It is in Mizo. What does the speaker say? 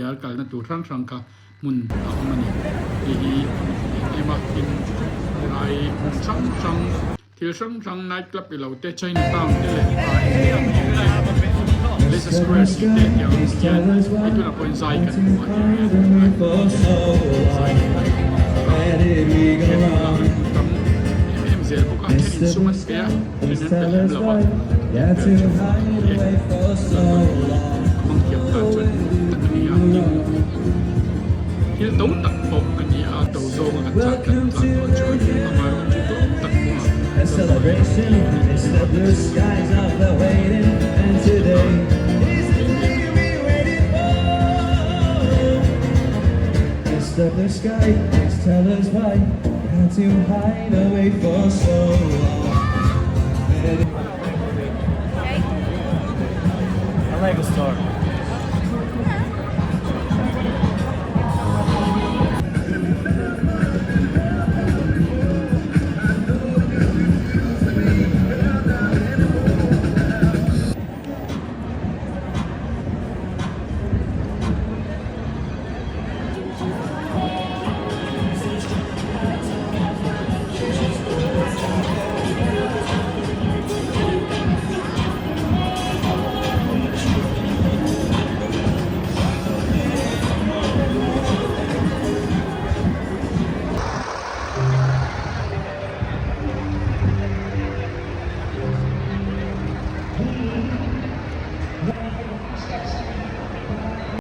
Tuirial kalna tur hrang hrang kha hmun a awm a ni. Hei hi a nuam em em a, tin helai hmun hrang hrang thil hrang hrang night club ilo te China town te leh ah eng eng ang te Leicester Square tih te tiang ang hian hei tunah pawhin zai kan hmu a tiang hian zai kan hmu a hian tunah an hmu tam em em zel bawk a then in sum an pe a then an pe lem lo a tiang vel chu a ni e London hi a hmang thiam tan chuan nuam tak a ni a tin thil to tak pawh a ni a to zawnga kan chah tlat tlan dawn chuan amaherawhchu tlawm tak pawha London hi A Lego store.